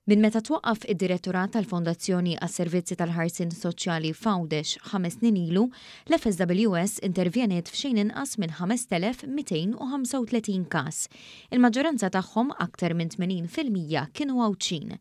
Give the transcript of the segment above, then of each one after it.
Minn meta twaqqaf id-Direttorat tal-Fondazzjoni għas-Servizzi tal-Ħarsien Soċjali f'Għawdex 5 snin ilu, l-FSWS intervjeniet f'xejn inqas minn 5235 każ. Il-maġġoranza tagħhom, aktar minn 80%, kienu Għawdxin.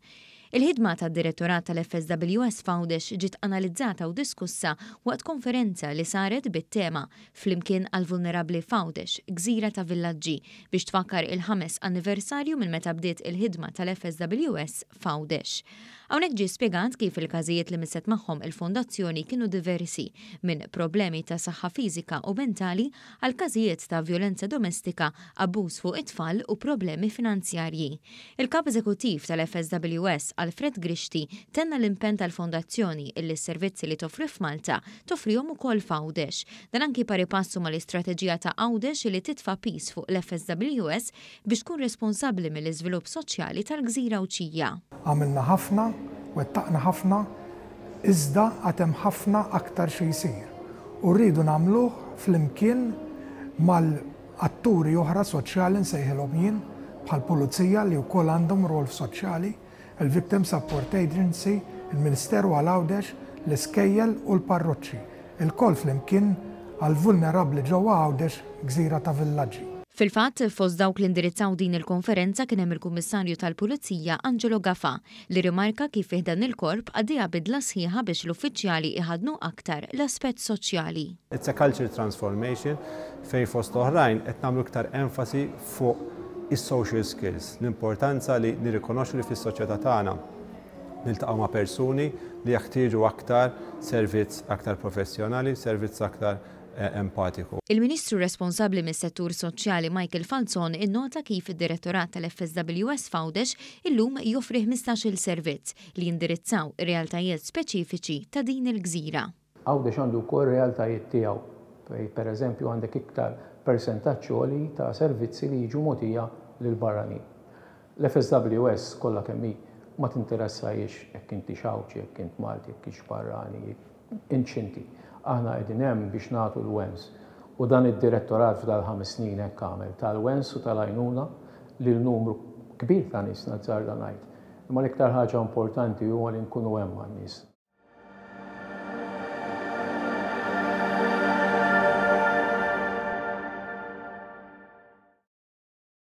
Il-ħidma tad-Direttorat tal-FSWS f'Għawdex ġiet analizzata u diskussa waqt konferenza li saret bit-tema "Flimkien għal-Vulnerabbli f'Għawdex, Gżira ta' Villaġġi", biex tfakkar il-ħames anniversarju minn meta bdiet il-ħidma tal-FSWS f'Għawdex. Hawnhekk ġie spjegat kif il-każijiet li misset magħhom il-fondazzjoni kienu diversi, minn problemi ta' saħħa fiżika u mentali għal każijiet ta' vjolenza domestika, abbuż fuq it-tfal u problemi finanzjarji. Il-kap eżekuttiv tal-FSWS, Alfred Grixti, tenna l-impenn tal-fondazzjoni illi s-servizzi li toffri f'Malta toffrihom ukoll f'Għawdex. Dan anki pari passu mal-istrateġija ta' Għawdex li titfa' piż fuq l-FSWS biex tkun responsabbli mill-iżvilupp soċjali tal-gżira Għawdxija. Għamilna ħafna, wettaqna ħafna, iżda għad hemm ħafna aktar xi jsir. U rridu nagħmluh flimkien mal-atturi oħra soċjali, nsejħilhom jien, bħal pulizija li wkoll għandhom rol soċjali, il-Victim Support Agency, il-Ministeru għal Għawdex, l-iskejjel u l-parroċċi. Ilkoll flimkien għal vulnerabbli ġewwa Għawdex, gżira ta' villaġġi. Fil-fatt, fost dawk li indirizzaw din il-konferenza kien hemm il-Kummissarju tal-Pulizija Angelo Gafa, li rimarka kif fih dan il-korp għaddejja bidla sħiħa biex l-uffiċjali iħadnu aktar l-aspett soċjali. It's a culture transformation fejn fost oħrajn qed nagħmlu iktar enfasi fuq is-social skills, l-importanza li nirrikonoxxu li fis-soċjetà tagħna niltaqgħu ma' persuni li jeħtieġu aktar servizz aktar professjonali, servizz aktar empatiku. Il-Ministru responsabbli mis-settur soċjali Michael Falzon innota kif id-Direttorat tal-FSWS f'Għawdex illum joffri 15-il servizz li jindirizzaw ir-realtajiet speċifiċi ta' din il-gżira. Għawdex għandu wkoll realtajiet tiegħu fej pereżempju għandek iktar persentaġġ għoli ta' servizzi li jiġu mogħtija lil barranin. L-FSWS kollha kemm hi ma tinteressajiex jekk inti Għawdxi, jekk int Malti, jekk int barrani, int x'inti. Aħna qegħdin hemm biex nagħtu l-wens. U dan id-direttorat f'dal-5 snin hekk għamel, tal-wens u tal-għajnuna lil numru kbir ta' nies, nazzarda ngħid. Imma l-iktar ħaġa importanti huwa li nkunu hemm għan-nies.